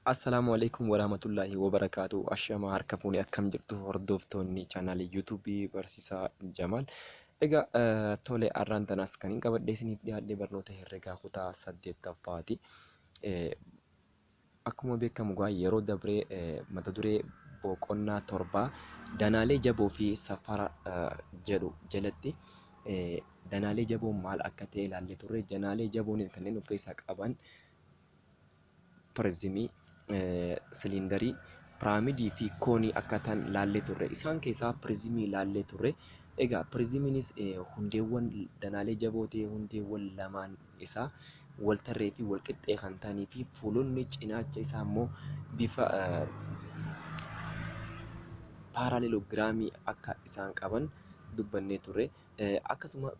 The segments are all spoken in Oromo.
Assalaamu alaikum warahmatullaahi wabarakaatu. Ashamaa harka fuunee, akkam jirtu hordoftoonni chaanaalii yuutuubii Barsiisaa Jamaal? Egaa tole, har'aan tanaas kan hin qabadhe isiniif dhiyaadhe barnoota herregaa kutaa 8ffaati. Akkuma beekamu egaa yeroo dabree mata duree boqonnaa 7 danaalee jaboo fi safara jedhu jalatti danaalee jaboon maal akka ta'e ilaallee turre. Danaalee jaboonis kanneen of keessaa qaban pirizimii, siliindarii, piraamidii fi koonii akka ta'an laallee turre. Isaan keessaa pirizimii laallee turre. Egaa pirizimiinis hundeewwan danaalee jaboo ta'ee hundeewwan lamaan isaa waltarree fi walqixxee kan ta'anii fi fuulonni cinaacha isaa immoo bifa paaraaleloogiraamii akka isaan qaban dubbannee turre. Akkasuma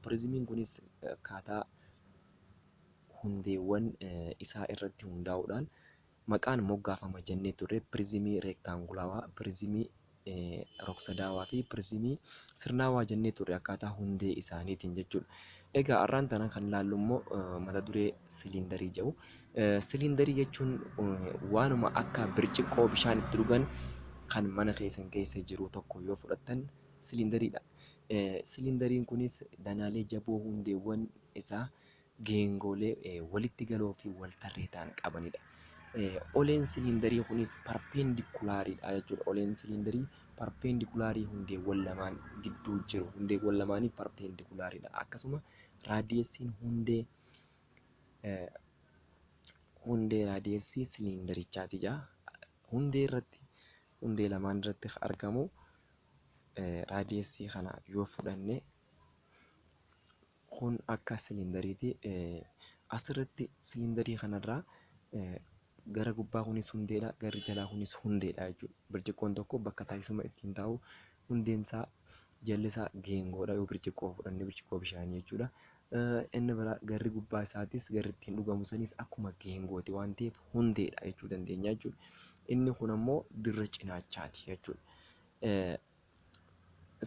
pirizimiin kunis akkaataa hundeewwan isaa irratti hundaa'uudhaan maqaan moggaafama jennee turre: pirizimii reektaangulaawaa, pirizimii rogsadaawaa fi pirizimii sirnaawaa jennee turre akkaataa hundee isaaniitiin jechuudha. Egaa har'aan tana kan ilaallu immoo mata duree siliindarii jedhu. Siliindarii jechuun waanuma akka birciqqoo bishaan itti dhugan kan mana keessan keessa jiru tokko yoo fudhattan siliindariidha. Siliindariin kunis danaalee jaboo hundeewwan isaa geengoolee walitti galoo fi waltarree ta'an qabanidha. Oleen siliindarii kunis parpeendikulaariidha jechuudha. Oleen siliindarii parpeendikulaarii hundeewwan lamaan gidduu jiru. Hundeewwan lamaanii parpeendikulaariidha. Akkasuma raadiyeessiin hundee raadiyeessii siliindarichaati jaa. Hundee irratti, hundee lamaan irratti argamu raadiyeessii kana yoo fudhanne, kun akka siliindariiti. Asirratti siliindarii kanarraa gara gubbaa kunis hundeedha, garri jalaa kunis hundeedha jechuudha. Birciqqoon tokko bakka taasisuma ittiin taa'u hundeen isaa jalli isaa geengoodha yoo birciqqoo fudhanne, birciqqoo bishaanii jechuudha. Inni biraa garri gubbaa isaatis, garri ittiin dhugamu sanis akkuma geengooti waan ta'eef hundeedha jechuu dandeenya jechuudha. Inni kun ammoo dirra cinaachaati jechuudha.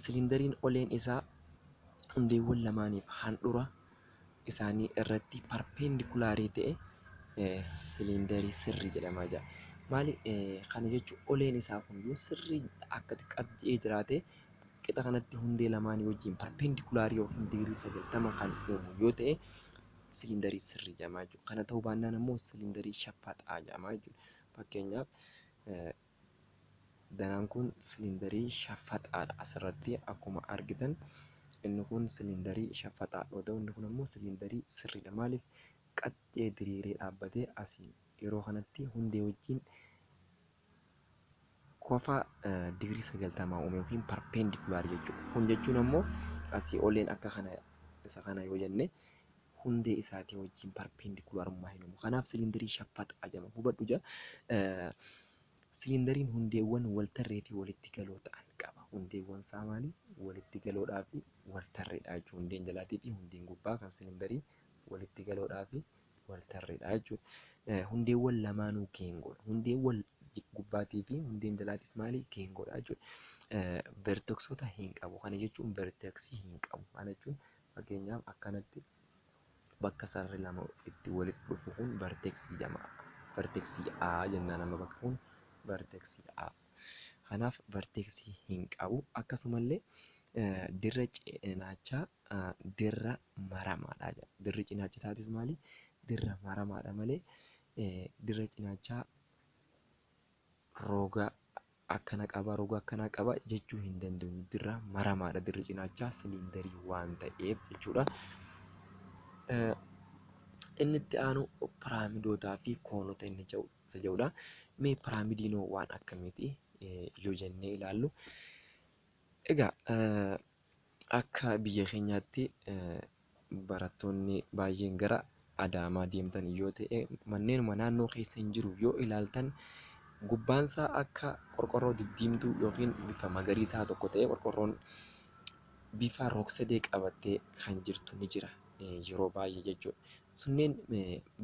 Siliindariin oleen isaa hundeewwan lamaaniif handhura isaanii irratti parpeendikulaarii ta'e siliindarii sirrii jedhama jira. Maali kana jechuun? Oleen isaa kun yoo sirrii akka xiqqaatti jiraate, qixa kanatti hundee lamaanii wajjin parpeendikulaarii yookiin digirii 90 kan uumu yoo ta'e, siliindarii sirrii jedhama jechuudha. Kana ta'uu baannaan ammoo siliindarii shaffaxaa jedhama jechuudha. Fakkeenyaaf, danaan kun siliindarii shaffaxaadha. Asirratti akkuma argitan inni kun siliindarii shaffaxaa yoo ta'u, inni kun ammoo siliindarii sirriidha. Maaliif? Qaxxee diriiree dhaabbatee asiin yeroo kanatti hundee wajjin kofa digirii 90 uume yookiin parpeendikulaarii jechuudha. Kun jechuun ammoo asii oleen akka kana isa kana yoo jenne, hundee isaatii wajjin parpeendikulaarummaa hin uumu. Kanaaf siliindarii shaffaxaa jedhama. Hubadhu jaa. Siliindariin hundeewwan waltarree fi walitti galoo ta'an qaba. Hundeewwan isaa maali? Walitti galoodhaa fi waltarreedha jechuudha. Hundeen jalaatii fi hundeen gubbaa kan siliindarii walitti galoodhaa fi waltarreedha jechuudha. Hundeewwan lamaanuu geengoodha. Hundeewwan gubbaatii fi hundeen jalaatis maali? Geengoodha jechuudha. Verteksota hin qabu. Kana jechuun verteksii hin qabu. Kana jechuun fakkeenyaaf akkanatti bakka sararri lama itti walitti dhufu kun verteksii jedhama. Verteksii A jennaan amma bakka kun verteksii A. Kanaaf verteksii hin qabu. Akkasumallee dirra cinaachaa dirra maramaadha jedha. Dirri cinaacha isaatis maali? Dirra maramaadha malee dirra cinaachaa roga akkana qaba, roga akkanaa qaba jechuu hin dandeenyu. Dirra maramaadha dirri cinaachaa siliindarii waan ta'eef jechuudha. Inni itti aanu piraamidootaa fi koonota inni jedhu isa jedhudha. Mee piraamidiinoo waan akkamiiti yoo jennee ilaallu. Egaa akka biyya keenyaatti barattoonni baay'een gara Adaamaa deemtan yoo ta'e, manneenuma naannoo keessa hin jiru yoo ilaaltan, gubbaansaa akka qorqorroo diddiimtuu yookiin bifa magariisaa tokko ta'ee qorqorroon bifa rogsadee qabattee kan jirtu ni jira yeroo baay'ee jechuudha. Sunneen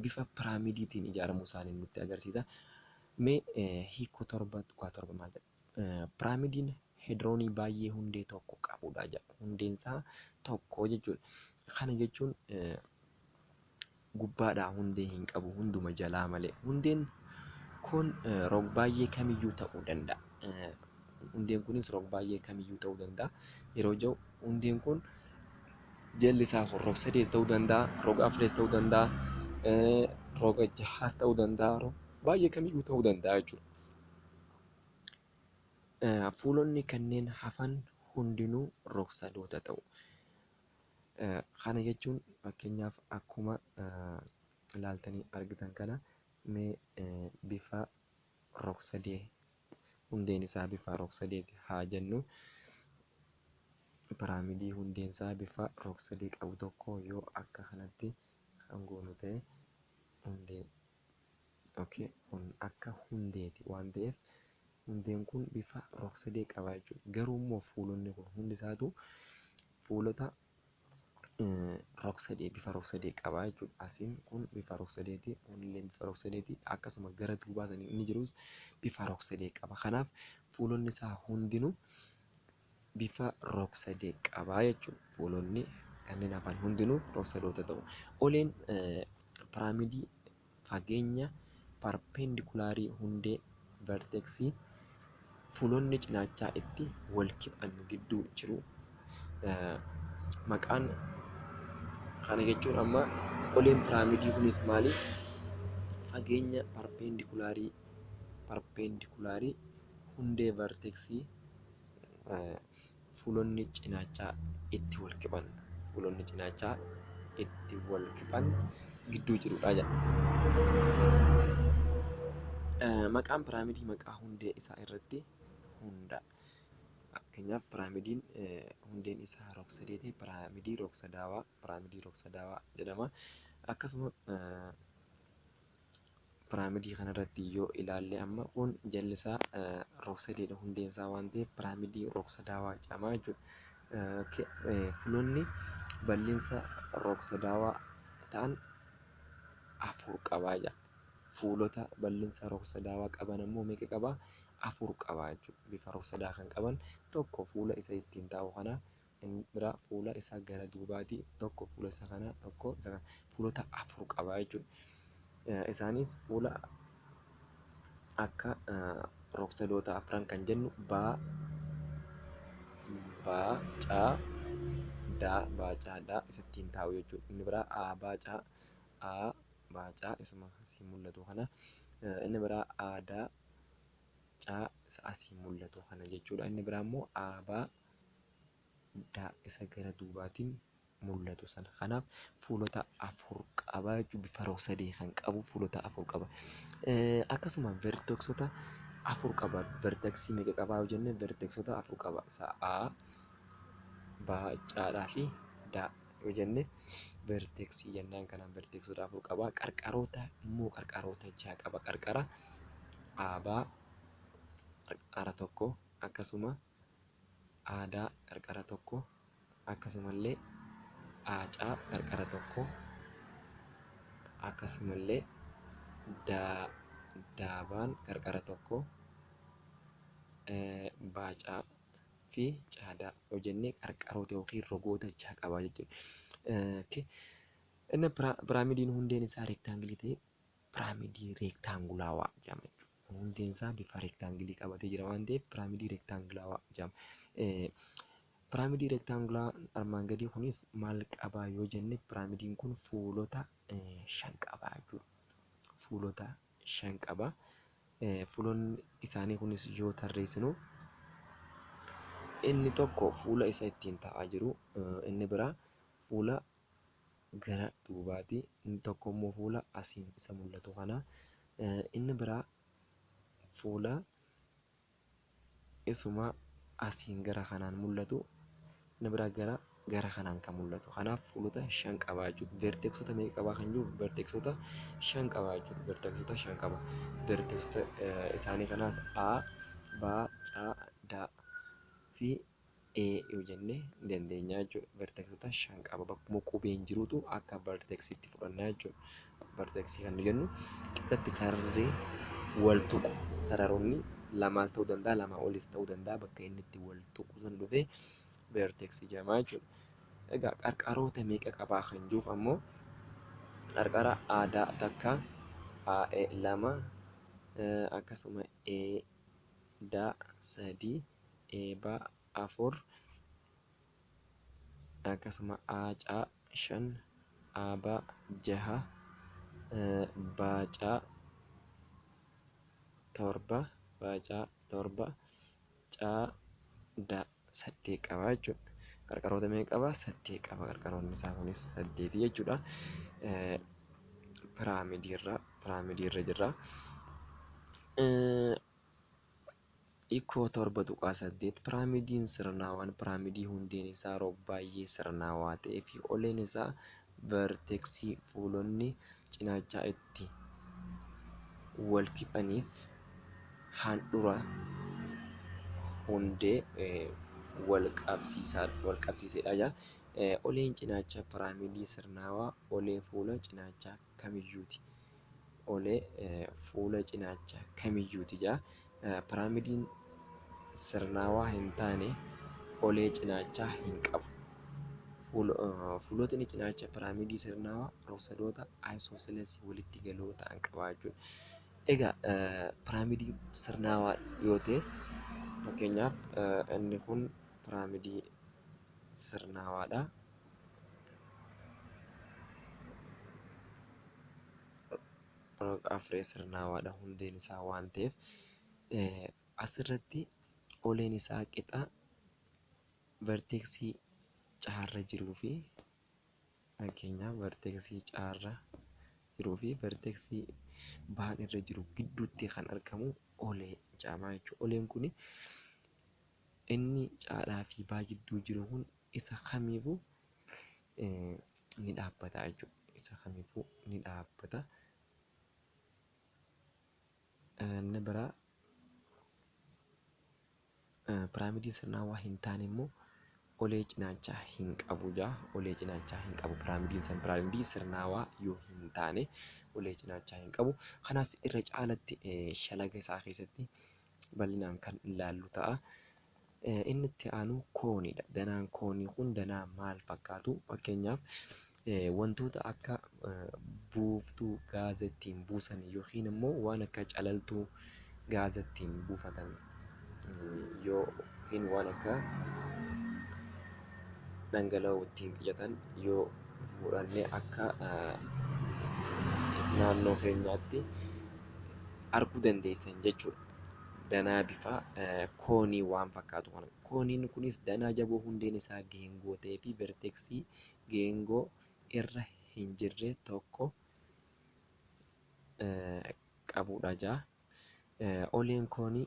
bifa piraamidiitiin ijaaramuu isaanii nutti agarsiisa. Mee hiikoo 7.7 maal jedha? Piraamidiin hedroonii baay'ee hundee tokko qabudha jedha. Hundeen isaa tokko jechuudha. Kana jechuun gubbaadhaa hundee hin qabu, hunduma jalaa malee. Hundeen Kun rog-baay'ee kamiyyuu ta'uu danda'a. Hundeen kunis rog-baay'ee kamiyyuu ta'uu danda'a. Yeroo jedhu hundeen kun jalli isaa kun rog-sadees ta'uu danda'a, rog-afrees ta'uu danda'a, roga jahaas ta'uu danda'a, rog-baay'ee kamiyyuu ta'uu danda'a jechuudha. Fuulonni kanneen hafan hundinuu rog-sadoota ta'u. Kana jechuun fakkeenyaaf akkuma ilaaltanii argitan kana mee bifa rog-sadee hundeen isaa bifa rog-sadeeti haa jennu. Piraamidii hundeen isaa bifa rog-sadee qabu tokko yoo akka kanatti kan goonu ta'e hundeen okay, kun akka hundeeti waan ta'eef hundeen kun bifa rog-sadee qaba jechuudha. Garuu immoo fuulonni kun hundi isaatu fuulota rog-sadee bifa rog-sadee qaba jechuudha. Asiin kun bifa rog-sadeeti, kunillee bifa rog-sadeeti. Akkasuma gara duubaa sanii inni jirus bifa rog-sadee qaba. Kanaaf fuulonni isaa hundinuu bifa rog-sadee qaba jechuudha. Fuulonni kanneen hafan hundinuu rog-sadoota ta'u. Oleen piraamidii fageenya parpendikulaarii hundee verteksii fuulonni cinaachaa itti wal kiphan gidduu jiru. Maqaan kana jechuun amma oleen piraamidii kunis maali? Fageenya parpendikulaarii hundee verteksii fuulonni cinaachaa itti wal kiphan fuulonni cinaachaa itti wal kiphan gidduu jirudha jedha. Maqaan piraamidii maqaa hundee isaa irratti hundaa'a. Fakkeenyaaf piraamidiin hundeen isaa rog-sadee ta'e piraamidii rog-sadaawaa jedhama. Akkasuma piraamidii kanarratti yoo ilaalle amma kun jalli isaa rog-sadeedha hundeen isaa waan ta'eef piraamidii rog-sadaawaa jedhama jechuudha. Fuulonni bal'insa rog-sadaawaa ta'an 4 qaba jedha. Fuulota bal'insa rog-sadaawaa qaban ammoo meeqa qaba? 4 qaba jechuudha. Bifa rog-sadaa kan qaban tokko fuula isa ittiin taa'u kana, inni biraa fuula isa gara duubaati, tokko fuula isa kana, tokko isa kana. Fuulota 4 qaba jechuudha. Isaanis fuula akka rog-sadoota afran kan jennu baa, baa, caa, daa, baa, caa, daa isa ittiin taa'u jechuudha. Inni biraa a, baa, caa, a, baa, caa isuma asii mul'atu kana. Inni biraa a, daa, caa isa asii mul'atu kana jechuudha. Inni biraa immoo a, baa, daa isa gara duubaatiin mul'atu sana. Kanaaf fuulota 4 qaba jechuudha. Bifa rog-sadee kan qabu fuulota 4 qaba. Akkasuma verteksota 4 qaba. Verteksii meeqa qabaa yoo jenne verteksota 4 qaba. Isa A, B, C fi D yoo jenne verteksii jennaan kanaan verteksota 4 qaba. Qarqaroota immoo qarqaroota 6 qaba. Qarqara A, B qarqara tokko, akkasuma A, D qarqara tokko, akkasumallee A, C qarqara tokko, akkasumallee D, daabaan qarqara tokko, B, C fi C, D yoo jenne qarqaroota yookiin rogoota 6 qaba jechuudha. Inni piraamidiin hundeen isaa reektaangilii ta'e piraamidii reektaangulaawaa jedhama jechuudha. Hundeen isaa bifa reektaangilii qabatee jira waan ta'eef piraamidii reektaangulaawaa jedhama. Piraamidii reektaangulaa armaan gadii kunis maal qabaa yoo jenne piraamidiin kun fuulota 5 qaba jechuudha. Fuulota 5 qaba. Fuulonni isaanii kunis yoo tarreessinu inni tokko fuula isa ittiin taa'aa jiru, inni biraa fuula gara duubaati, inni tokko immoo fuula asiin isa mul'atu kana, inni biraa fuula isuma asiin gara kanaan mul'atu, inni biraa gara kanaan kan mul'atu. Kanaaf fuulota 5 qaba jechuudha. Verteksota meeqa qabaa kan jiru? Verteksota 5 qaba jechuudha. Verteksota 5 qaba. Verteksota isaanii kanaas A, B, C, D fi E yoo jenne dandeenya jechuudha. Verteksota 5 qaba. Bakkuma qubeen jirutu akka verteksiitti fudhannaa jechuudha. Verteksii kan jennu qixxatti sararri wal tuqu. Sararoonni lamaas ta'uu danda'a, lamaa olis ta'uu danda'a. Bakka inni itti wal tuqu san dhufee verteksii jedhama jechuudha. Egaa qarqaroota meeqa qabaa kan jiruuf ammoo qarqara aadaa takka, AE 2, Akkasuma E D 3, E B 4, akkasuma A C 5, A B 6, B C 7, B C 7, C D 8 qaba jechuudha. Qarqaroota meeqa qaba? 8 qaba. Qarqaroonni isaa kunis 8 jechuudha. Piraamidiirra jirra. Ikoo 7.8 Piraamidiin sirnaawaan piraamidii hundeen isaa rog-baay'ee sirnaawaa ta'ee fi oleen isaa verteeksii fuulonni cinaachaa itti wal kiphaniif handhuura hundee wal qabsiisedha. Oleen cinaachaa piraamidii sirnaawaa olee fuula cinaachaa kamiyyuuti. Olee fuula cinaachaa kamiyyuuti jaa. Piraamidiin sirnaawaa hin taane olee cinaachaa hin qabu. Fuulotni cinaacha piraamidii sirnaawaa rog-sadoota ayisoosileesii walitti galoo ta'an qaba jechuudha. Egaa piraamidii sirnaawaa yoo ta'e, fakkeenyaaf inni kun piraamidii sirnaawaadha. Rog-afree sirnaawaadha hundeen isaa waan ta'eef, asirratti oleen isaa qixa verteeksii caarra jiruu fi, fakkeenyaaf, verteeksii caarra jiruu fi verteeksii baan irra jiru gidduutti kan argamu olee jedhama jechuudha. Oleen kun inni caadhaa fi baa gidduu jiru kun isa kamiifuu ni dhaabbata jechuudha. Isa kamiifuu ni dhaabbata. Inni biraa piraamidii sirnaawaa hin taane immoo olee cinaachaa hin qabu jaa. Olee cinaachaa hin qabu. Piraamidiin san piraamidii sirnaawaa yoo hin taane olee cinaachaa hin qabu. Kanaas irra caalatti shalaga isaa keessatti bal'inaan kan ilaallu ta'a. Inni itti aanu kooniidha. Danaan koonii kun danaa maal fakkaatu? Fakkeenyaaf, wantoota akka buuftuu gaaza ittiin buusan yookiin immoo waan akka calaltuu gaaza ittiin buufatan yookiin waan akka dhangala'oo ittiin qicatan yoo fudhanne, akka naannoo keenyaatti arguu dandeessan jechuudha. Danaa bifa koonii waan fakkaatu kana. Kooniin kunis danaa jaboo hundeen isaa geengoo ta'ee fi verteeksii geengoo irra hin jirre tokko qabudha jaa. Oleen koonii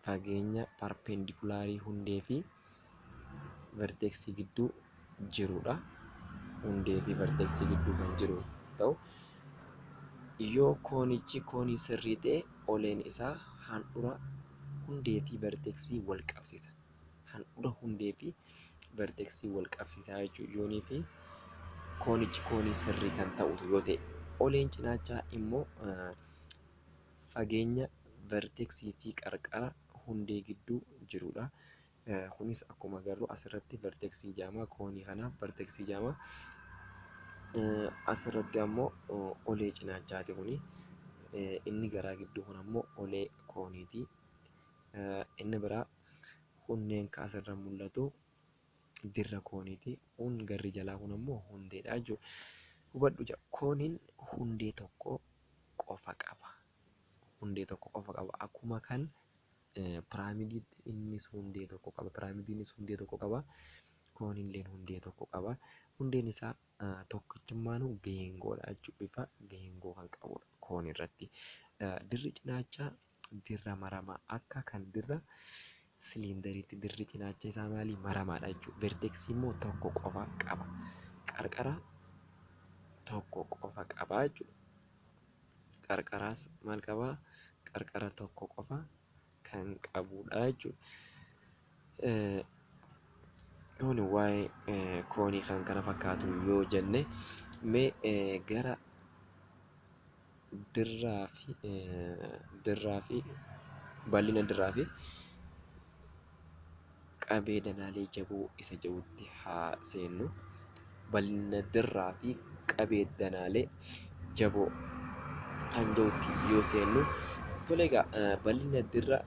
fageenya parpendikulaarii hundee fi verteeksii gidduu jirudha. Hundee fi verteeksii gidduu kan jiru ta'u, yoo koonichi koonii sirrii ta'e, oleen isaa handhuura hundee fi verteeksii wal qabsiisa. Handhuura hundee fi verteeksii wal qabsiisa jechuudha. Yoonii fi koonichi koonii sirrii kan ta'utu yoo ta'e. Oleen cinaachaa immoo fageenya verteeksii fi qarqara hundee gidduu jirudha. Kunis akkuma agarru asirratti verteeksii jedhama. Koonii kanaaf verteeksii jedhama. Asirratti ammoo olee cinaachaati kuni. Inni garaa gidduu kun ammoo olee kooniiti. Inni biraa kunneen kan asirra mul'atu dirra kooniiti. Kun garri jalaa kun ammoo hundeedha jechuudha. Hubadhu jedha, kooniin hundee tokko qofa qaba. Hundee tokko qofa qaba. Akkuma kan piraamidiitti innis hundee tokko qaba. Piraamidiinis hundee tokko qaba. Kooniilleen hundee tokko qaba. Hundeen isaa tokkichummaanuu geengoodha jechuudha. Bifa geengoo kan qabudha koonii irratti. Dirri cinaachaa dirra maramaa akka kan dirra siliindariitti dirri cinaacha isaa maali? Maramaadha jechuudha. Verteeksii immoo tokko qofa qaba. Qarqara tokko qofa qaba jechuudha. Qarqaraas maal qabaa? Qarqara tokko qofa kan qabudha jechuudha. Kun waa'ee koonii kan kana fakkaatu yoo jenne, mee gara dirraa fi bal'ina dirraa fi qabee danaalee jaboo isa jedhutti haa seennu. Bal'ina dirraa fi qabee danaalee jaboo kan jedhutti yoo seennu, Tole egaa bal'ina dirra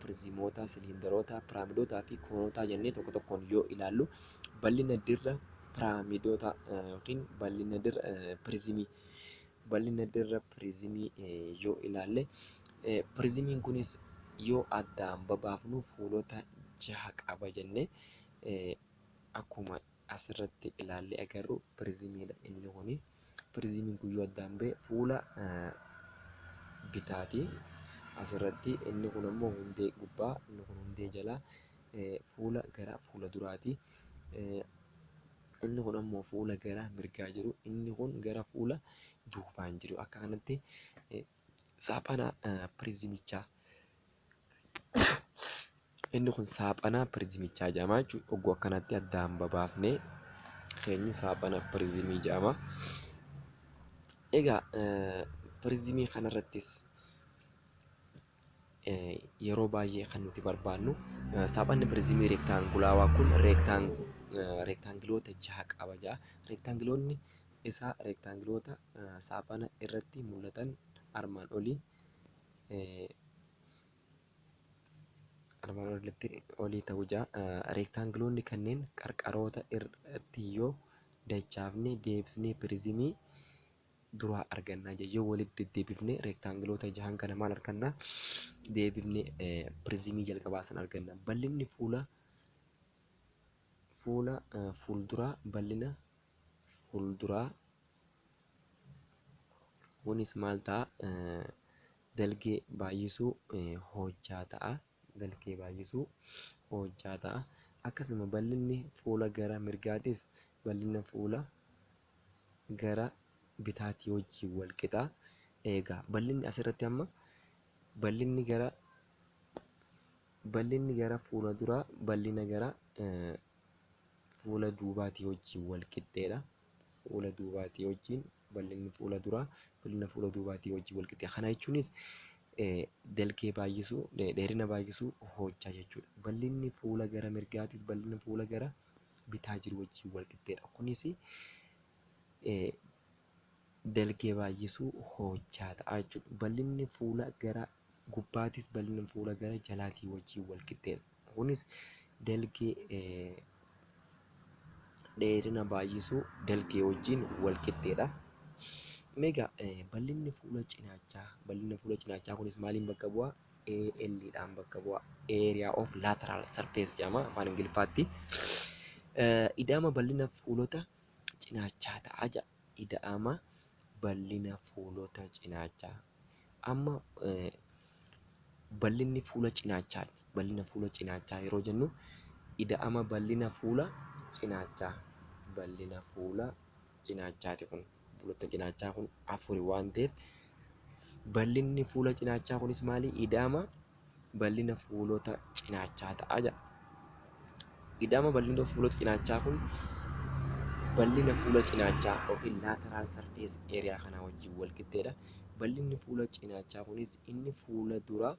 piriizimoota, siliindaroota, piraamidootaa fi koonootaa jennee tokko tokkoon yoo ilaallu bal'ina dirra piraamidoota yookiin bal'ina dirra piriizimii bal'ina dirra piriizimii yoo ilaalle piriizimiin kunis yoo addaan babaafnu fuulota jaha qaba jennee akkuma asirratti ilaallee agarru piriizimiidha inni kuni. Piriizimiin kun yoo addaan ba'e fuula bitaati. Asirratti inni kun ammoo hundee gubbaa, inni kun hundee jalaa, fuula gara fuula duraati. Inni kun ammoo fuula gara mirgaa jiru, inni kun gara fuula duubaan jiru. Akka kanatti saaphana piriizimichaa inni kun saaphana piriizimichaa jedhama jechuudha. Ogguu akkanatti addaan babaafnee keenyu saaphana piriizimii jedhama. Egaa piriizimii kanarrattis yeroo baay'ee kan nuti barbaannu saaphanni piriizimii reektaangulaawaa kun reektaangiloota jaha qaba jaha. Reektaangiloonni isaa reektaangiloota saaphana irratti mul'atan armaan olii armaan olitti olii ta'uu jaha. Reektaangiloonni kanneen qarqaroota irratti yoo dachaafne deebisnee piriizimii duraa argannaa jechuudha. Yoo walitti deddeebifne reektaangiloota jahan kana maal argannaa? Deebifnee piriizimii jalqabaa sana arganna. Bal'inni fuula fuula fuulduraa bal'ina fuulduraa kunis maal ta'a? Dalgee baay'isuu hojjaa ta'a. Dalgee baay'isuu hojjaa ta'a. Akkasuma bal'inni fuula gara mirgaatis bal'ina fuula gara bitaatii wajjin wal qixa. Egaa bal'inni asirratti amma bal'inni gara fuula duraa bal'ina gara fuula duubaatii wajjin wal qixxeedha. Fuula duubaatii wajjin bal'inni fuula duraa bal'ina fuula duubaatii wajjin wal qixxeedha. Kana jechuunis dalgee baay'isuu dheerina baay'isuu hojjaa jechuudha. Bal'inni fuula gara mirgaatis bal'ina fuula gara bitaa jiru wajjin wal qixxeedha. Kunis dalgee baay'isuu hojjaa ta'a jechuudha. Bal'inni fuula gara gubbaatis bal'ina fuula gara jalaatii wajjin wal qixxeedha. Kunis dalgee dheerina baay'isuu dalgee wajjin wal qixxeedha. Egaa bal'inni fuula cinaachaa bal'ina fuula cinaachaa kunis maaliin bakka bu'a? AL dhaan bakka bu'a. Area of lateral surface jedhama afaan Ingiliffaatti. Ida'ama bal'ina fuulota cinaachaa ta'a jedha. Ida'ama bal'ina fuulota cinaachaa. Amma bal'inni fuula cinaachaa bal'ina fuula cinaachaa yeroo jennu ida'ama bal'ina fuula cinaachaa bal'ina fuula cinaachaati kun fuulota cinaachaa kun afuri waan ta'eef bal'inni fuula cinaachaa kunis maali? Ida'ama bal'ina fuulota cinaachaa ta'a jedha. Ida'ama bal'ina fuulota cinaachaa kun bal'ina fuula cinaachaa yookiin lateral surface area kanaa wajjin wal qixxeedha. Bal'inni fuula cinaachaa kunis inni fuula duraa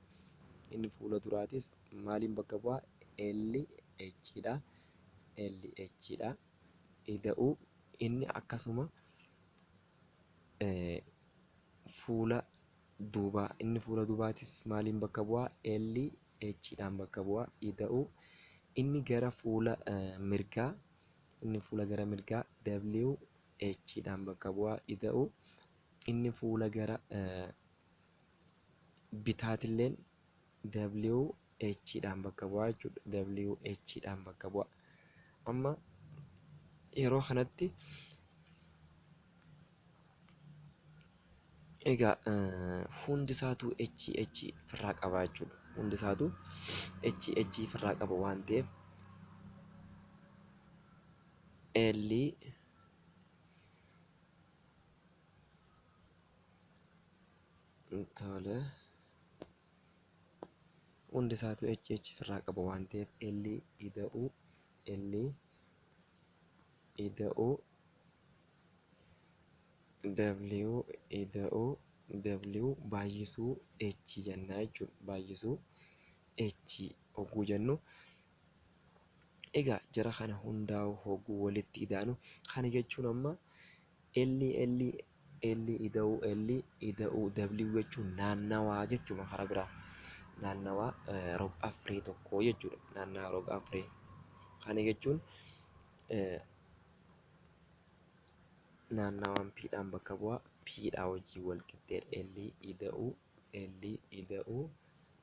inni fuula duraatis maaliin bakka bu'a? LH dha. LH dha. Ida'uu inni akkasuma fuula duubaa inni fuula duubaatis maaliin bakka bu'a? LH dhaan bakka bu'a. Ida'uu inni gara fuula mirgaa inni fuula gara mirgaa WH dhaan bakka bu'a. Ida'uu inni fuula gara bitaatilleen WH dhaan bakka bu'a jechuudha. WH dhaan bakka bu'a. Amma yeroo kanatti egaa hundi isaatu H H ofirraa qaba jechuudha. Hundi isaatu H H ofirraa qaba waan ta'eef L tole hundi isaatu H H ofirraa qaba waan ta'eef L ida'uu L ida'uu W ida'uu W baay'isuu H jennaa jechuudha. Baay'isuu H hogguu jennu egaa jara kana hundaa'u hogguu walitti idaanu kana jechuun amma L L L ida'uu L ida'uu W jechuun naannawaa jechuudha karaa biraa. Naannawaa rog-afree tokkoo jechuudha. Naannawaa rog-afree. Kana jechuun naannawaan P dhaan bakka bu'a. P dhaa wajjin wal qixxeedha. L ida'uu L ida'uu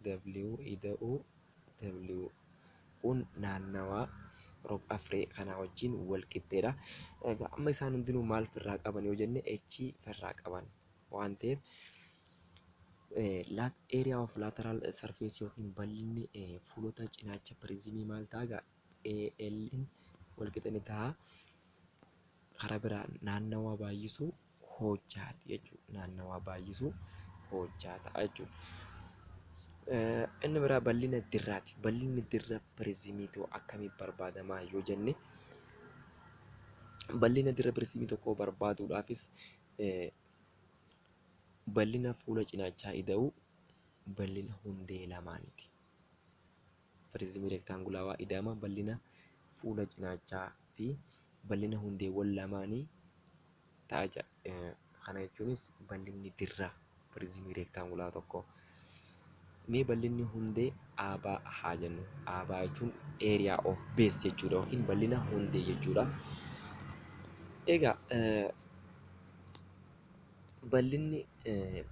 W ida'uu W kun naannawaa rog-afree kanaa wajjin wal qixxeedha. Egaa amma isaan hundinuu maal firraa qaban yoo jenne H firraa qaban waan ta'eef area of lateral surface yookiin bal'inni fuulota cinaacha piriizimii maal ta'a egaa AL wal qixa ni ta'a. Karaa biraa naannawaa baay'isuu hojjaati jechuudha. Naannawaa baay'isuu hojjaa ta'a jechuudha. Inni biraa bal'ina dirraati. Bal'inni dirra piriizimiitu akkamiin barbaadamaa yoo jenne bal'ina dirra piriizimii tokkoo barbaaduudhaafis bal'ina fuula cinaachaa ida'uu bal'ina hundee lamaaniiti. Piriizimii reektaangulaawaa ida'ama bal'ina fuula cinaachaa fi bal'ina hundeewwan lamaanii ta'a jedha. Kana jechuunis bal'inni dirra piriizimii reektaangulaa tokkoo. Mee bal'inni hundee AB haa jennu. AB jechuun area of base jechuudha yookiin bal'ina hundee jechuudha. Egaa bal'inni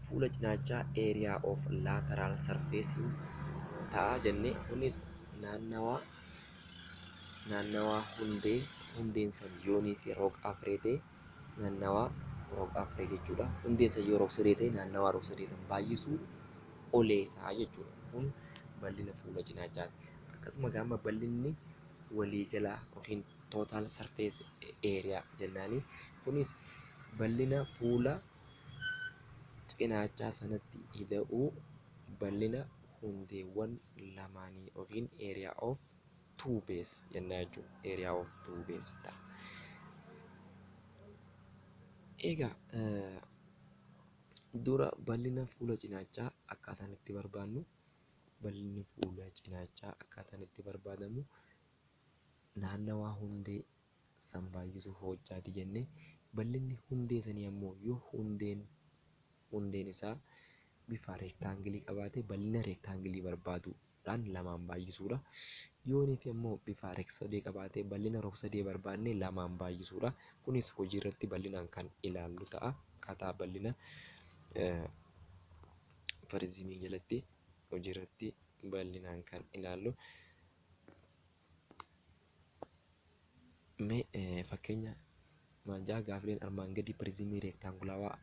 fuula cinaachaa area of lateral surface ta'a jennee kunis naannawaa hundee hundeen san yoonii fi rog-afree ta'e naannawaa rog-afree jechuudha. Hundeen san yoo rog-sadee ta'e naannawaa rog-sadee san baay'isuu olee isaa jechuudha. Kun bal'ina fuula cinaachaati. Akkasuma gama bal'inni waliigalaa yookiin total surface area jennaani. Kunis bal'ina fuula cinaachaa sanatti ida'uu bal'ina hundeewwan lamaanii yookiin area of two base jennaa jechuudha. Area of two base ta'a. Egaa dura bal'ina fuula cinaachaa akkaataan itti barbaannu bal'inni fuula cinaachaa akkaataan itti barbaadamu naannawaa hundee san baay'isuu hojjaati jennee bal'inni hundee sanii ammoo yoo hundeen isaa bifa reektaangilii qabaate bal'ina reektaangilii barbaaduudhaan lamaan baay'isuudha. Yoonii fi ammoo bifa rog-sadee qabaate bal'ina rog-sadee barbaanne lamaan baay'isuudha. Kunis hojii irratti bal'inaan kan ilaallu ta'a. Akkaataa bal'ina piriizimii jalatti hojii irratti bal'inaan kan ilaallu. Mee fakkeenya maal jedha gaafileen armaan gadii piriizimii reektaangulaawaa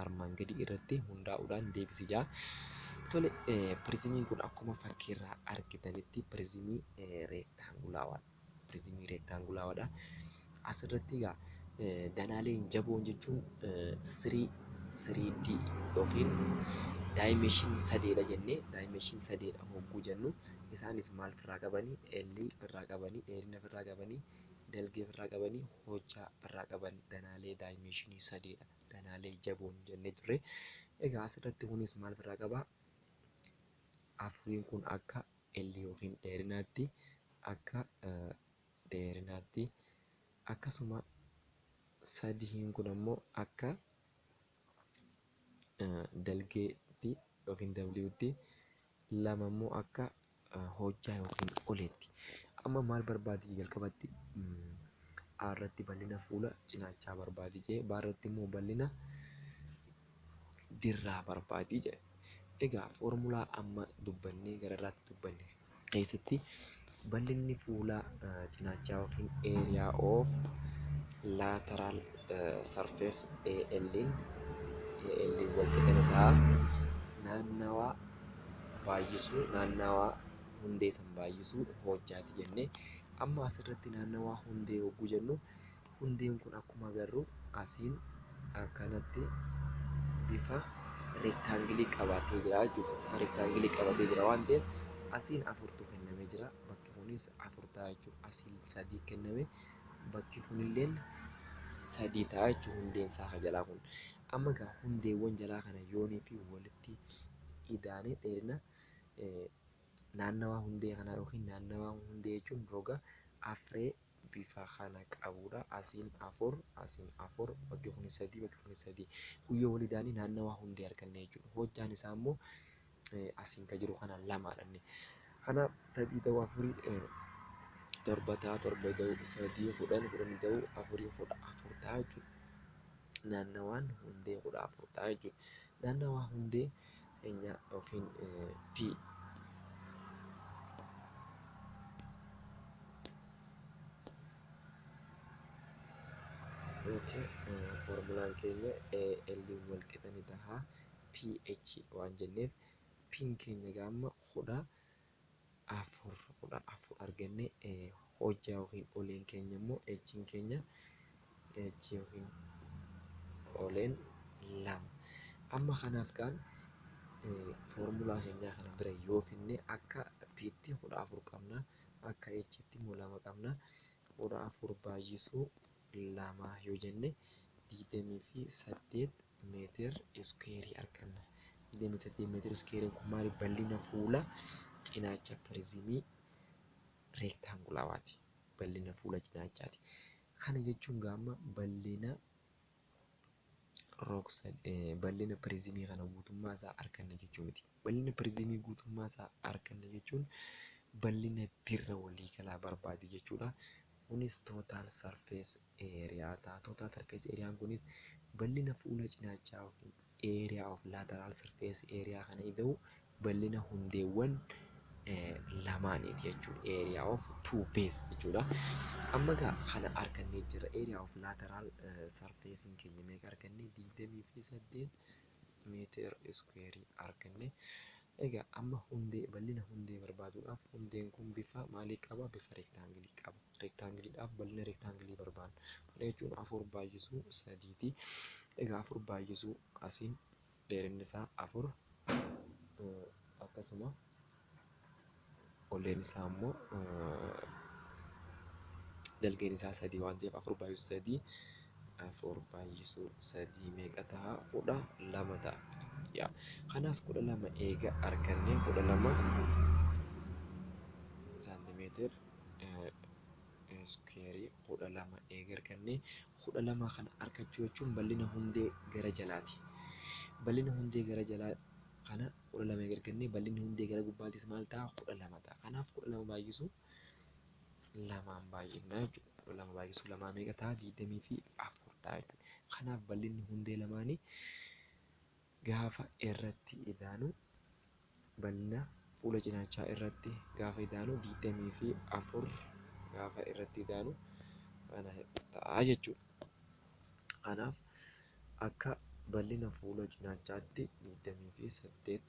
armaan gadii irratti hundaa'uudhaan deebisi jedha. Tole, piriizimiin kun akkuma fakkiirraa argitanitti piriizimii reektaangulaawaadha. Piriizimii reektaangulaawaadha. Asirratti egaa danaaleen jaboon jechuun 3D yookiin dimension sadeedha jennee dimension sadeedha hogguu jennu isaanis maal ofirraa qabanii L ofirraa qabanii dheerina ofirraa qabanii dalgee ofirraa qabanii hojjaa ofirraa qaban danaalee dimensionii sadeedha danaalee jaboon jennee turre. Egaa asirratti kunis maal ofirraa qabaa? Afuriin kun akka L yookiin dheerinaatti akka dheerinaatti akkasuma sadiin kun ammoo akka dalgeetti yookiin W'tti lama immoo akka hojjaa yookiin oleetti. Amma maal barbaadi jalqabatti A irratti bal'ina fuula cinaachaa barbaadi jee B irratti immoo bal'ina dirraa barbaadi jedhe. Egaa foormulaa amma dubbannee gararraatti dubbanne keessatti bal'inni fuula cinaachaa yookiin area of lateral surface AL AL wal qixa ta'a. Naannawaa baay'isuu naannawaa hundee san baay'isuu hojjaati jennee amma asirratti naannawaa hundee hogguu jennu hundeen kun akkuma agarru asiin akkanatti bifa reektaangilii qabatee jira jechuudha. Bifa reektaangilii qabatee jira waan ta'eef asiin afurtu kennamee jira. Bakki kunis afur ta'a jechuudha. Asiin sadii kenname bakki kunilleen sadii ta'a jechuudha hundeen isaa ka jalaa kun. Amma egaa hundeewwan jalaa kana yoonii fi walitti idaanee dheerina naannawaa hundee kanaa yookiin naannawaa hundee jechuun roga afree bifa kana qabudha. Asiin 4, asiin 4, bakki kun 3, bakki kun 3. Guyyoo walii daanii naannawaa hundee arganne jechuudha. Hojjaan isaa immoo asiin kan jiru kana 2dha. Kanaaf 3 ta'uu 4 7 ta'a, 7 ta'uu 3 10, 10 ta'uu 4 14 ta'a jechuudha. Naannawaan hundee 14 ta'a jechuudha. Naannawaa hundee keenya yookiin P Okay, formulaan keenya AL wal qixa ni taha PH waan jenneef P'n keenya gaamma 14 arganne, hojjaa yookiin oleen keenya immoo H'n keenya H yookiin oleen 2. Amma kanaaf kaan foormulaa keenyaa kana bira yoo finne akka P'tti 14 qabna, akka H'tti immoo 2 qabna. 14 baay'isuu 2 yoo jenne 28 meetir iskuweerii arganna. 28 meetir iskuweeriin kun maali? Bal'ina fuula cinaacha piriizimii reektaangulaawaati. Bal'ina fuula cinaachaati. Kana jechuun gaamma bal'ina bal'ina piriizimii kana guutummaa isaa arganna jechuu miti. Bal'ina piriizimii guutummaa isaa arganna jechuun bal'ina dirra waliigalaa barbaade jechuudha. Kunis total surface area ta'a. Total surface area kunis bal'ina fuula cinaachaa yookiin area of lateral surface area kana ida'u bal'ina hundeewwan lamaaniiti jechuudha. Area of two base jechuudha. Amma egaa kana argannee jirra. Area of lateral surface keenya meeqa arganne? 28 meetir iskuweerii arganne. Egaa amma hundee bal'ina hundee barbaaduudhaaf hundeen kun bifa maalii qaba? Bifa reektaangilii qaba. Reektaangiliidhaaf bal'ina reektaangilii barbaanna. Kana jechuun 4 baay'isuu 3ti. Egaa 4 baay'isuu asiin dheerinni isaa 4, akkasuma oleen isaa immoo dalgeen isaa 3 waan ta'eef 4 baay'isuu 3, 4 baay'isuu 3 meeqa ta'a? 12 ta'a. Yaa kanaas 12 eega arganne 12 saantimeetir iskuweerii 12 eega arganne, 12 kana argachuu jechuun bal'ina hundee gara jalaati. Bal'ina hundee gara jalaa kana 12 eega arganne bal'inni hundee gara gubbaatis maal ta'a? 12 ta'a. Kanaaf 12 baay'isuu 2 baay'ifna jechuudha. 12 baay'isuu 2 meeqa ta'a? 24 ta'a jechuudha. Kanaaf bal'inni hundee lamaanii gaafa irratti idaanu bal'ina fuula cinaachaa irratti gaafa idaanu 24 gaafa irratti idaanu kana ta'a jechuudha. Kanaaf akka bal'ina fuula cinaachaatti 28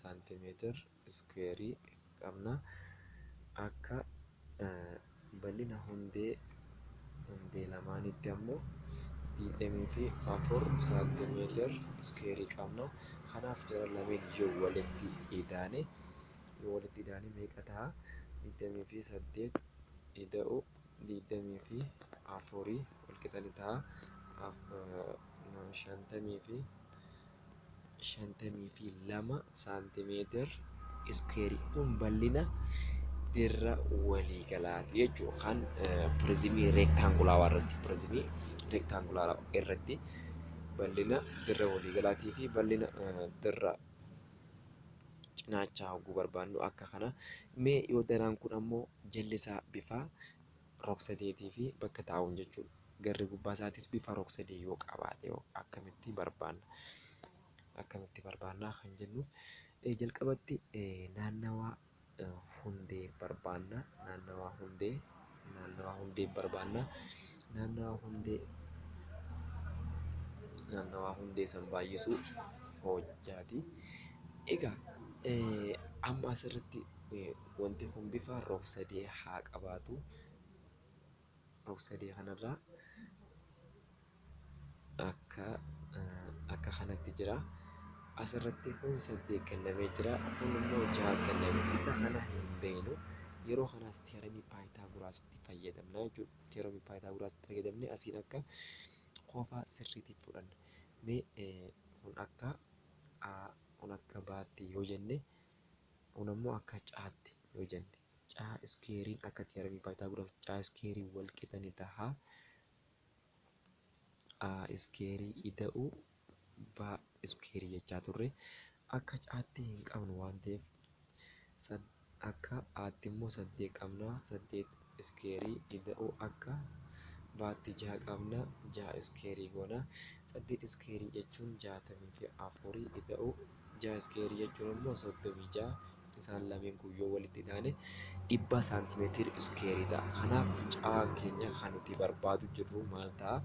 saantimeetir iskuweerii qabna. Akka bal'ina hundee lamaanitti ammoo 24 saantimeetir iskuweerii qabna. Kanaaf jara lameen yoo walitti idaane meeqa ta'a? 28 ida'u 24 wal qixa ni ta'a. 52 saantimeetir iskuweerii kun bal'ina dirra waliigalaati jechuudha. Kan piriizimii reektaangulaawaa irratti piriizimii reektaangulaawaa irratti bal'ina dirra waliigalaatii fi bal'ina dirra cinaachaa hogguu barbaannu akka kana. Mee yoo daraan kun ammoo jalli isaa bifa rog-sadeetii fi bakka taa'uun jechuudha. Garri gubbaa isaatis bifa rog-sadee yoo qabaate akkamitti barbaanna? Akkamitti barbaannaa kan jennuuf jalqabatti naannawaa hundee barbaanna. Naannawaa hundee barbaanna. Naannawaa hundee san baay'isuu hojjaati. Egaa amma asirratti wanti kun bifa rog-sadee haa qabaatu. Rog-sadee kanarraa akka kanatti jira. Asirratti kun 8 kennamee jira. Kun immoo 6 kenname. Isa kana hin beeknu. Yeroo kanaas teeramii Paayitaaguraasitti fayyadamna jechuudha. Teeramii Paayitaaguraasitti fayyadamnee asiin akka kofa sirriitiif fudhanna. Mee kun akka A, kun akka B'tti yoo jenne, kun ammoo akka C'tti yoo jenne, C. C iskeeriin akka tiyaramii Paayitaagoraas C iskeerii wal qixa ni ta'a. A iskeerii ida'u B iskeerii jechaa turre. Akka caatti hin qabnu waan ta'eef akka aatti immoo 8 qabna. 8 iskeerii ida'u akka baatti 6 qabna. 6 iskeerii goona. 8 iskeerii jechuun 64 ida'u 6 iskeerii jechuun immoo 36. Isaan lameen kun yoo walitti taane 100 saantimeetira iskeerii ta'a. Kanaaf caan keenya kan nuti barbaadu jirru maal ta'a?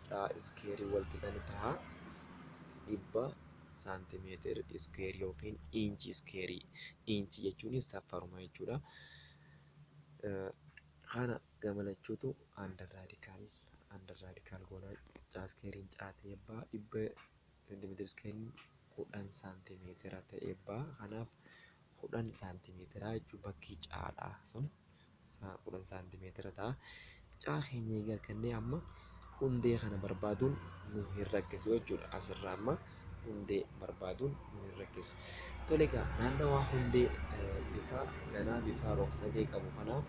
Caa iskeerii wal qixa ni ta'a. 100 saantimeetira iskeerii yookiin inchi iskeerii. Inchi jechuun safaruma jechuudha. Kana gama lachuutu under radical goona. Caa iskeeriin caa ta'ee ba'a. 100 saantimeetira iskeeriin 10 saantimeetira ta'ee ba'a. Kanaaf 10 saantimeetira jechuun bakki caadhaa sun 10 saantimeetira ta'a. Caa keenya egaa kennee amma hundee kana barbaaduun nu hin rakkisu jechuudha. Asirraa amma hundee barbaaduun nu hin rakkisu. Tole egaa naannawaa hundee bifa danaa bifa rog-sadee qabu kanaaf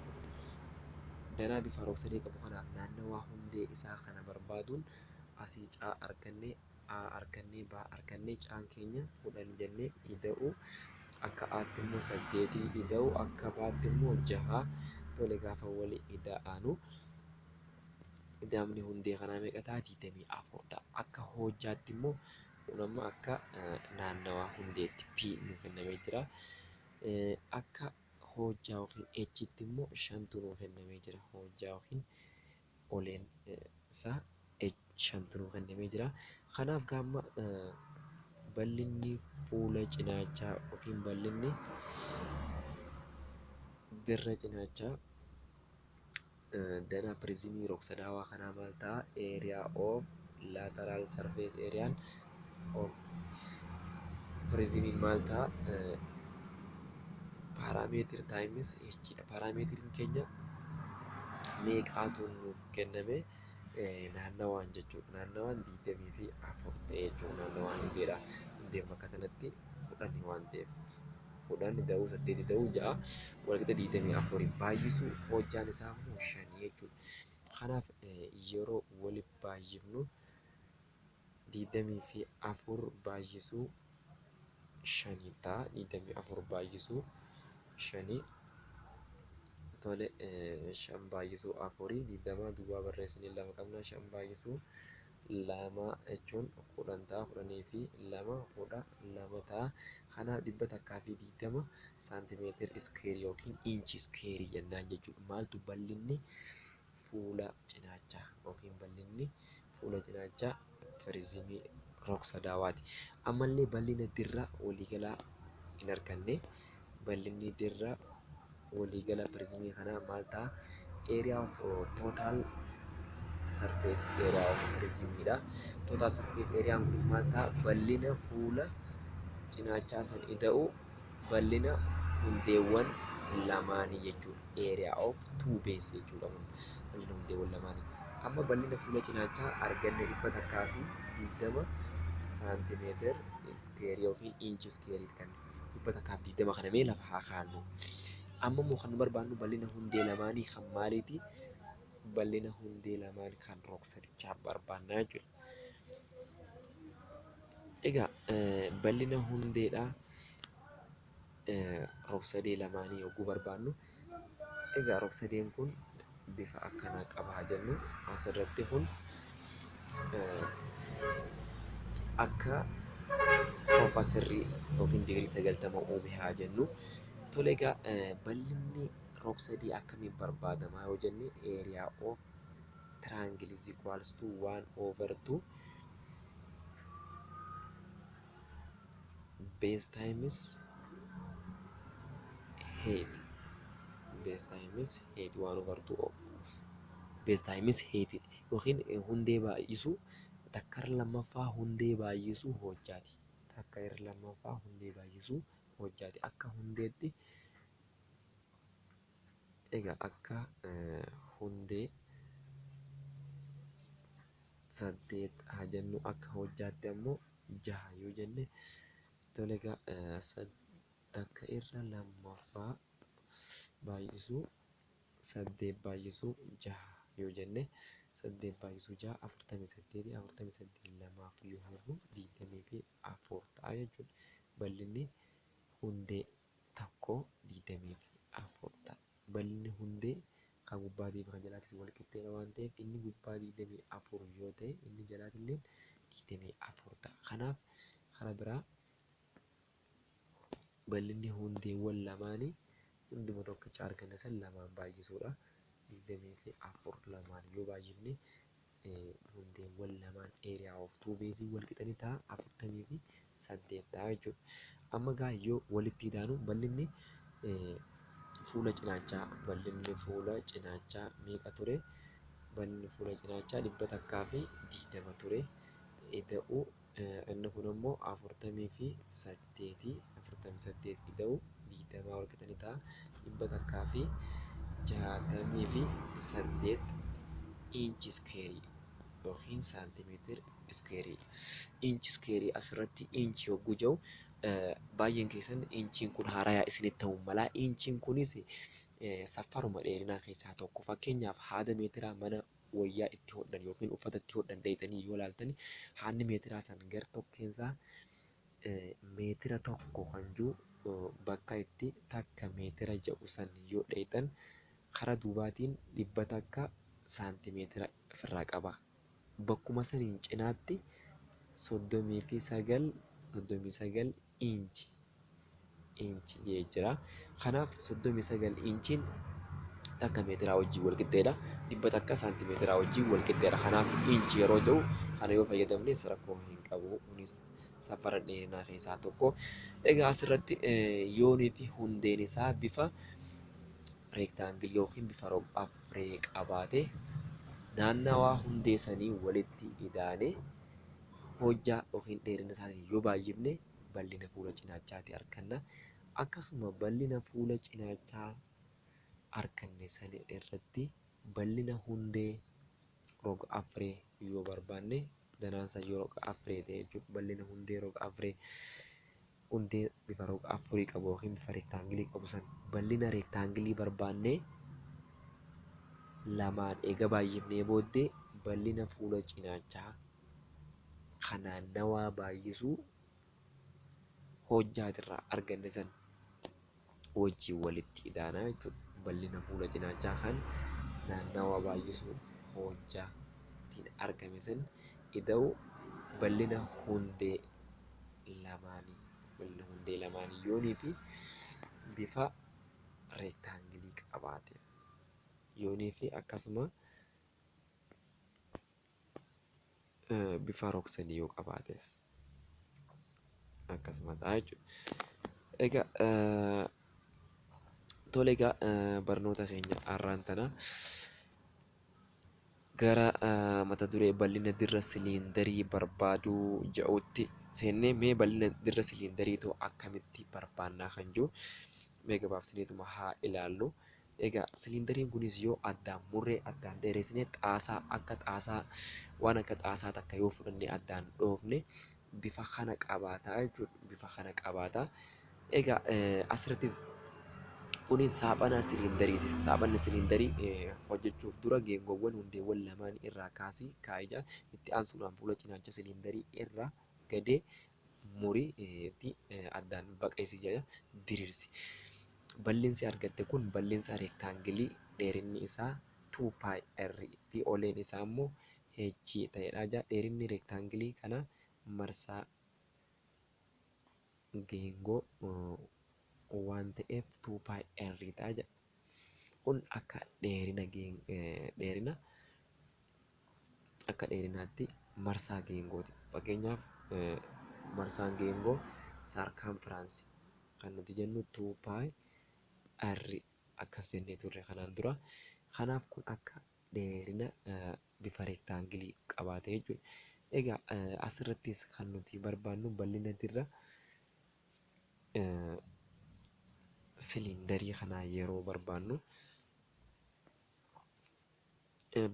danaa bifa rog-sadee qabu kanaaf naannawaa hundee isaa kana barbaaduun asii caa argannee A argannee B argannee caan keenya 10 jennee ida'u akka Aatti immoo 8 ida'u akka Baatti immoo 6. Tole gaafa wali ida'anu ida'amni hundee kanaa meeqa ta'a? 24 ta'a. Akka hojjaatti immoo kun amma akka naannawaa hundeetti P nu kennamee jira. Akka hojjaa yookiin H'tti immoo 5tu nu kennamee jira. Hojjaa yookiin oleen isaa 5tu nu kennamee jira. Kanaaf gaamma bal'inni fuula cinaachaa yookiin bal'inni dirra cinaachaa danaa piriizimii rog-sadaawaa kanaa maal ta'a? Area of lateral surface area of piriizimiin maal ta'a? Paaraameetir times h dha. Paaraameetiriin keenya meeqaatu nuuf kenname? Naannawaan jechuudha. Naannawaan 24 ta'e jechuudha. Naannawaan hundeedha. Hundeen bakka kanatti 10 waan ta'eef. 10 ida'uu 8 ida'uu 6 walqixa 24 baay'isu hojjaan isaa immoo 5 jechuudha. Kanaaf yeroo wali baay'ifnu 24 baay'isuu 5 ta'a. 24 baay'isuu 5 tole 5 baay'isuu 4 20 duwwaa barreessinee 2 qabna. 5 baay'isuu 2 jechuun 10 ta'a. 10 fi 2 12 ta'a. Kanaaf 120 saantimeetira iskeerii yookiin inchi iskeerii jennaan jechuudha. Maaltu bal'inni fuula cinaachaa yookiin bal'inni fuula cinaachaa piriizimii rog-sadaawaati. Ammallee bal'ina dirra waliigalaa hin arganne. Bal'inni dirra waliigala piriizimii kanaa maal ta'a? Area of total surface area of piriizimiidha. Total surface area kunis maal ta'a? Bal'ina fuula cinaachaa san ida'u bal'ina hundeewwan lamaanii jechuudha. Area of two base jechuudha kun bal'ina hundeewwan lamaanii. Amma bal'ina fuula cinaachaa arganne 120 saantimeetir iskeerii yookiin inchi iskeerii kan 120 kana mee lafa haa kaa'annu. Amma immoo kan nu barbaannu bal'ina hundee lamaanii kan maaliiti? Bal'ina hundee lamaan kan rog-sadichaa barbaanna jechuudha. Egaa bal'ina hundeedhaa rog-sadee lamaanii yogguu barbaannu, egaa rog-sadeen kun bifa akkanaa qaba haa jennu. Asirratti kun akka kofa sirrii yookiin digirii 90 uume haa jennu. Tole egaa bal'inni rog-sadee akkamiin barbaadama yoo jenne, area of triangle is equals to 1 over 2 base times height, base times height, 1 over 2 base times height yookiin hundee baay'isuu takka irra lammaffaa hundee baay'isuu hojjaati. Takka irra lammaffaa hundee baay'isuu hojjaati. Akka hundeetti egaa akka hundee 8 haa jennu, akka hojjaatti ammoo 6 yoo jenne, tole egaa takka irra lammaffaa baay'isuu 8 baay'isuu 6 yoo jenne 8 baay'isuu 6 48 48 lamaaf yoo hirru 24 ta'a jechuudha. Bal'inni hundee tokko 24 ta'a. Bal'inni hundee kan gubbaatii fi kan jalaatis wal qixxeedha waan ta'eef inni gubbaa 24 yoo ta'e inni jalaatillee 24 ta'a. Kanaaf kana biraa bal'inni hundeewwan lamaanii hunduma tokkicha arganne san lamaan baay'isuudha. 24 lamaan yoo baay'ifne hundeewwan lamaan area of two base wal qixanii ta'a 48 ta'a jechuudha. Amma gaa yoo walitti idaanu bal'inni fuula cinaachaa bal'inni fuula cinaachaa meeqa ture? Bal'inni fuula cinaachaa 120 ture. Ida'uu inni kun immoo 48 48 ida'uu 20 wal qixanii ta'a 168 inch square yookiin saantimeetir square. Inch square asirratti inch yogguu jedhu baay'een keessan inchiin kun haarayaa isinitti ta'uu mala. Inchiin kunis safaruma dheerinaa keessaa tokko. Fakkeenyaaf haada meetiraa mana wayyaa itti hodhan yookiin uffata itti hodhan dheeyxanii yoo ilaaltan haadni meetiraa san gar tokkeensaa meetira tokko kan jiru bakka itti takka meetira jedhu san yoo dheeyxan kara duubaatiin 100 saantimeetira ofirraa qaba. Bakkuma saniin cinaatti 39 39 inchi inchi jee jira. Kanaaf 39 inchiin takka meetiraa wajjin wal qixxeedha. 100 saantimeetiraa wajjin wal qixxeedha. Kanaaf inchi yeroo jedhu kana yoo fayyadamnes rakkoo hin qabu. Kunis safara dheerinaa keessaa tokko. Egaa asirratti yoonii fi hundeen isaa bifa reektaangilii yookiin bifa rog-afree qabaate naannawaa hundee sanii walitti idaane hojjaa yookiin dheerina isaatiin yoo baay'ifne bal'ina fuula cinaachaati arganna. Akkasuma bal'ina fuula cinaachaa arganne sana irratti bal'ina hundee rog-afree yoo barbaanne danaansa yoo rog-afree ta'e jechuudha. Bal'ina hundee rog-afree hundee bifa rog-afurii qabu yookiin bifa reektaangilii qabu san bal'ina reektaangilii barbaanne lamaan eega baay'ifnee booddee bal'ina fuula cinaachaa kan naannawaa baay'isuu hojjaatirraa arganne san wajjin walitti idaanaa jechuudha. Bal'ina fuula cinaachaa kan naannawaa baay'isuu hojjaatiin argame san ida'u bal'ina hundee lamaanii bal'ina hundee lamaanii yoonii fi bifa reektaangilii qabaates yoonii fi akkasuma bifa rog-sadii yoo qabaates akkasuma ta'a jechuudha. Egaa tole egaa barnoota keenya har'aan tana gara mata duree bal'ina dirra siliindarii barbaaduu jedhutti seennee mee bal'ina dirra siliindarii too akkamitti barbaannaa kan jiru mee gabaabsineetuma haa ilaallu. Egaa siliindariin kunis yoo addaan murree addaan dheeressinee xaasaa akka xaasaa waan akka xaasaa takka yoo fudhannee addaan dhoofne bifa kana qabaataa jechuudha. Bifa kana qabaataa. Egaa asirrattis kunis saaphana siliindariiti. Saaphanni siliindarii hojjechuuf dura geengoowwan hundeewwan lamaan irraa kaasii kaa'ee itti aansuudhaan fuula cinaacha siliindarii irra gadee murii addaan baqeessi jedha diriirsi. Bal'insi argatte kun bal'insa reektaangilii dheerinni isaa 2 pi r fi oleen isaa immoo h ta'edha. Dheerinni reektaangilii kana marsaa geengoo waan ta'eef 2 pi r ta'a jedha. Kun akka dheerina dheerina akka dheerinaatti marsaa geengooti. Fakkeenyaaf marsaan geengoo saarkaanfiraansii kan nuti jennu 2 pi r akkas jennee turre kanaan dura. Kanaaf kun akka dheerina bifa reektaangilii qabaate jechuudha. Egaa asirrattis kan nuti barbaannu bal'ina dirra siliindarii kanaa yeroo barbaannu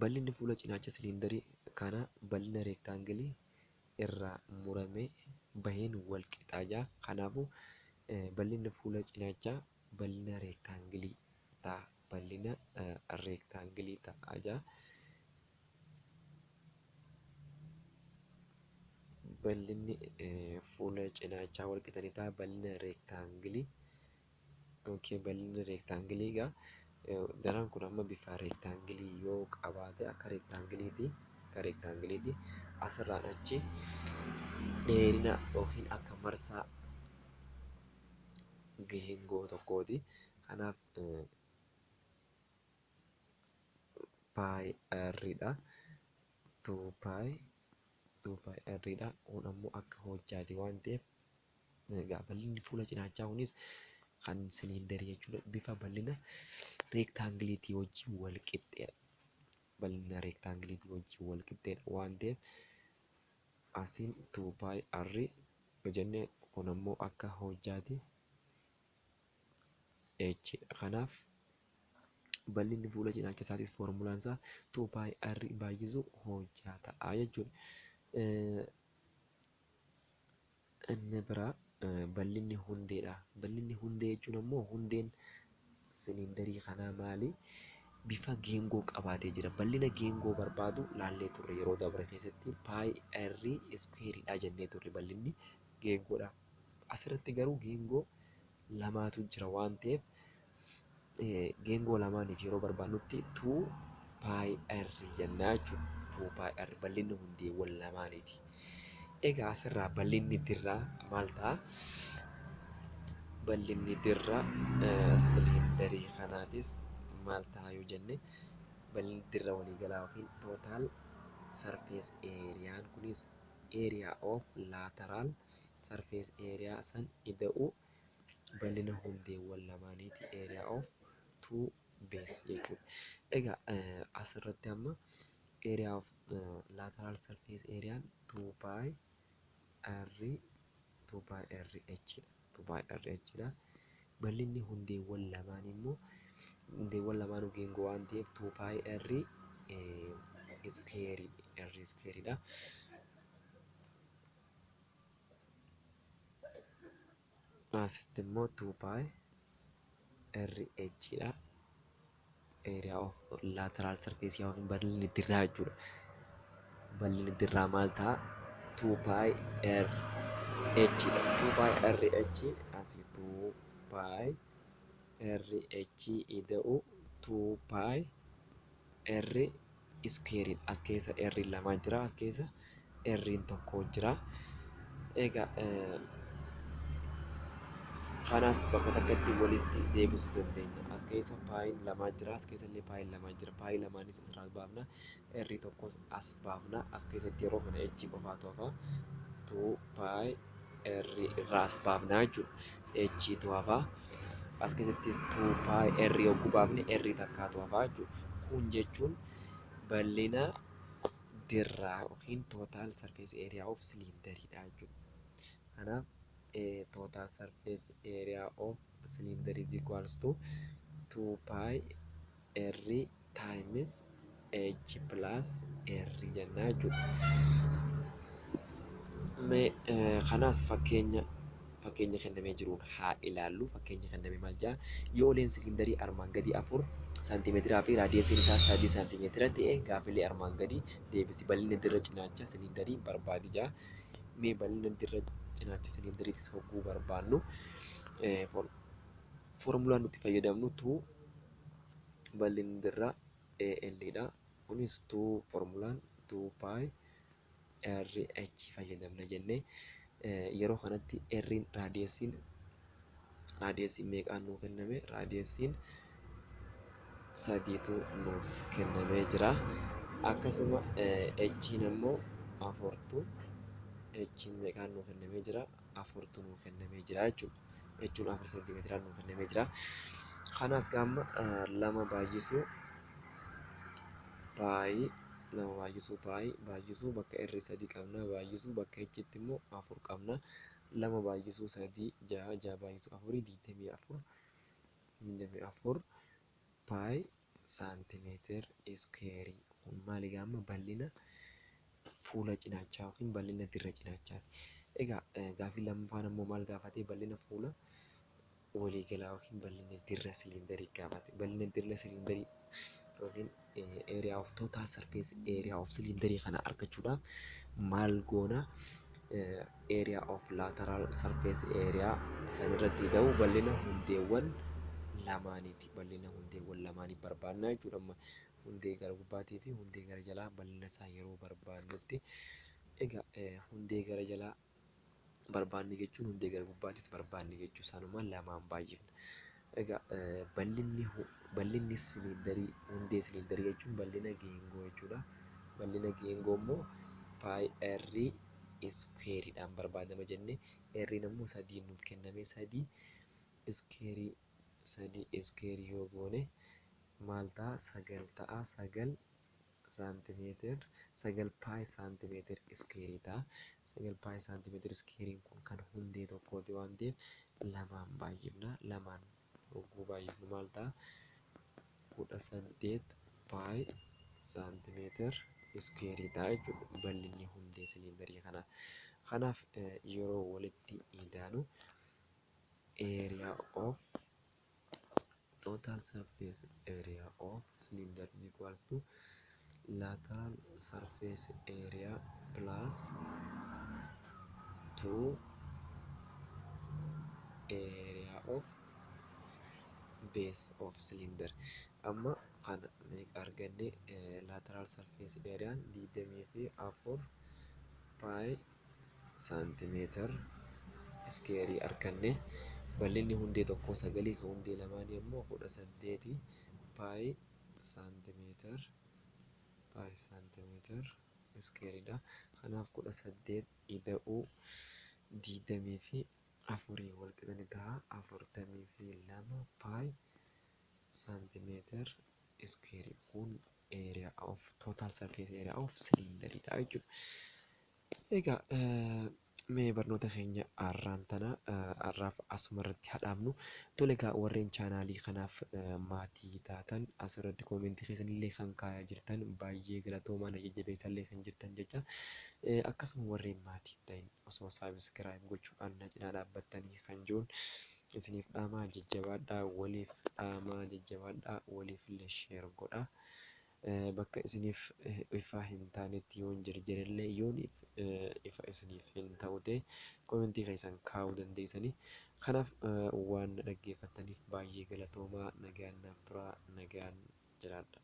bal'inni fuula cinaacha siliindarii kana bal'ina reektaangilii irraa muramee baheen wal qixaa jira. Kanaafuu bal'inni fuula cinaachaa bal'ina reektaangilii Ta'a? Bal'ina reektaangilii ta'a jaa. Bal'inni fuula cinaachaa wal qixa ni ta'a. Bal'ina reektaangilii. Okay, bal'inni reektaangilii egaa daran kun amma bifa reektaangilii yoo qabaate akka reektaangiliiti. Akka reektaangiliiti. Asirraan achi dheerina yookiin akka marsaa geengoo tokkooti. Kanaaf pi r dha. 2 pi 2 pi r dha. Kun ammoo akka hojjaati waan ta'eef egaa bal'inni fuula cinaachaa kunis kan siliindarii jechuudha. Bifa bal'ina reektaangiliitii wajjin wal qixxeedha. Bal'ina reektaangiliitii wajjin wal qixxeedha waan ta'eef asiin 2 pi r yoo jenne kun ammoo akka hojjaati h dha. Kanaaf bal'inni fuula cinaacha isaatis foormulaan isaa 2 pi r baay'isu hojjaa ta'a jechuudha. Inni biraa bal'inni hundeedha. Bal'inni hundee jechuun ammoo hundeen siliindarii kanaa maali? Bifa geengoo qabaatee jira. Bal'ina geengoo barbaadu laallee turre yeroo dabre keessatti pi r iskuweeriidha jennee turre bal'inni geengoodha. Asirratti garuu geengoo lamaatu jira waan ta'eef geengoo lamaaniif yeroo barbaadnutti 2 pi r jennaa jechuudha. 2 pi r bal'inni hundeewwan lamaaniiti. Egaa asirraa bal'inni dirraa maal ta'a? Bal'inni dirra siliindarii kanaatis maal ta'a yoo jenne bal'inni dirra waliigalaa yookiin total surface areaan kunis area of lateral surface area san ida'u bal'ina hundeewwan lamaaniiti area of two base jechuudha. Egaa asirratti amma area of lateral surface area 2 pi r 2 pi r h dha. 2 pi r h dha. Bal'inni hundeewwan lamaan immoo hundeewwan lamaanuu geengoo waan ta'eef 2 pi r square r square dha. Asitti immoo 2 pi r h dha. Area of lateral surface yookiin bal'inni dirraa jechuudha. Bal'inni dirraa maal ta'a? 2 pi r h dha. 2 pi r h asii 2 pi r h ida'u 2 pi r square as keessa r lamaa jira as keessa r tokko jira. Egaa kanas bakka takkatti walitti deebisuu dandeenya. As keessa paayiin lamaa jira as keessa illee paayiin lamaa jira. Paayii lamaanis asirraa baafna. R tokkos as baafna. As keessatti yeroo kana h qofaatu hafa. 2 pi r irraa as baafna jechuudha. H tu hafa. As keessattis 2 pi r yogguu baafne r takkaatu hafa jechuudha. Kun jechuun bal'ina dirraa yookiin total surface area of cylinder dha jechuudha. Kanaaf total surface area of cylinder is equals to 2 pi r times h plus r jennaa jechuudha. Mee kanaas fakkeenya kennamee jiruun haa ilaallu. Fakkeenya kenname maal jedha? Yoo uleen siliindarii armaan gadii 4 saantimeetiraa fi raadiyeesiin isaa 3 saantimeetira ta'e gaaffilee armaan gadii deebisi. Bal'ina dirra cinaacha siliindarii barbaadi jedha. Mee bal'ina dirra cinaacha siliindariitis hogguu barbaannu foormulaan nuti fayyadamnu 2 bal'inni dirraa AL dha. Kunis 2 foormulaan 2 pi R H fayyadamna jennee yeroo kanatti R'n raadiyeesiin meeqaan nuu kenname? Raadiyeesiin sadiitu nuuf kennamee jira. Akkasuma H'n ammoo afurtu H'n meeqaan nuu kennamee jira? Afurtu nuu kennamee jira jechuudha. Jechuun 4 seentimeetiraan nuu kennamee jira. Kanaas gaamma lama baay'isuu paayii lama baay'isuu paayii baay'isuu bakka R sadii qabna baay'isuu bakka H'tti immoo 4 qabna. Lama baay'isuu sadii ja'a ja'a baay'isuu afurii 24 24 paayii saantimeetir iskuweerii. Kun maali gaamma bal'ina fuula cinaachaa yookiin bal'ina dirra cinaachaati. Egaa gaaffii lammaffaan ammoo maal gaafatee bal'ina fuula waliigalaa yookiin bal'ina dirra siliindarii gaafate. Bal'ina dirra siliindarii yookiin area of total surface area of siliindarii kana argachuudhaaf maal goona? Area of lateral surface area sanirratti ta'u bal'ina hundeewwan lamaaniiti. Bal'ina hundeewwan lamaanii barbaadna jechuudha. Amma hundee gara gubbaatii fi hundee gara jalaa bal'ina isaa yeroo barbaadnutti, egaa hundee gara jalaa barbaanne jechuun hundee gara gubbaatis barbaanne jechuu, sanuma lamaan baay'ifna. Egaa bal'inni siliindarii, hundee siliindarii jechuun bal'ina geengoo jechuudha. Bal'ina geengoo immoo pi r squareiidhaan barbaadama jennee, r'n immoo sadii nuuf kenname, sadii squareii, sadii squareii yoo goone maal ta'a? Sagal ta'a. 9 saantimeetir, 9 pi saantimeetir squareii ta'a. 9 pi saantimeetir squareiin kun kan hundee tokkooti waan ta'eef lamaan baay'ifna. Lamaan hogguu baay'ifnu maal ta'a? 18 pi saantimeetir squareii ta'a jechuudha bal'inni hundee siliindarii kanaa. Kanaaf yeroo walitti idaanu area of total surface area of cylinder is equals to lateral surface area plus 2 area of base of cylinder. Amma kana meeqa arganne? Lateral surface area 24 pi saantimeetir squareii arganne. Bal'inni hundee tokkoo sagalii, kan hundee lamaanii immoo 18 pi saantimeetir, pi saantimeetir squareiidha. Kanaaf 18 ida'uu 24 wal qixa ni ta'a 42 pi saantimeetir squareii. Kun area of total surface area of cylinder dha jechuudha. Egaa mee barnoota keenya har'aan tana har'aaf asuma irratti hadhaabnu. Tole, egaa warreen chaanaalii kanaaf maatii taatan, asirratti commentii keessanillee kan kaayaa jirtan baay'ee galatoomaa, na jajjabeessallee kan jirtan jecha. Akkasuma warreen maatii ta'in osoo subscribe gochuudhaan na cinaa dhaabbattanii kan jiruun isiniif dhaamaa. Jajjabaadhaa, waliif dhaamaa, jajjabaadhaa, waliif illee share godhaa. Bakka isiniif ifaa hin taanetti yoon jarjarellee, yoon ifa isiniif hin ta'u ta'e, commentii keessan kaa'uu dandeessanii. Kanaaf waan na dhaggeeffattaniif baay'ee galatoomaa, nagaan naaf turaa, nagaan jiraadha.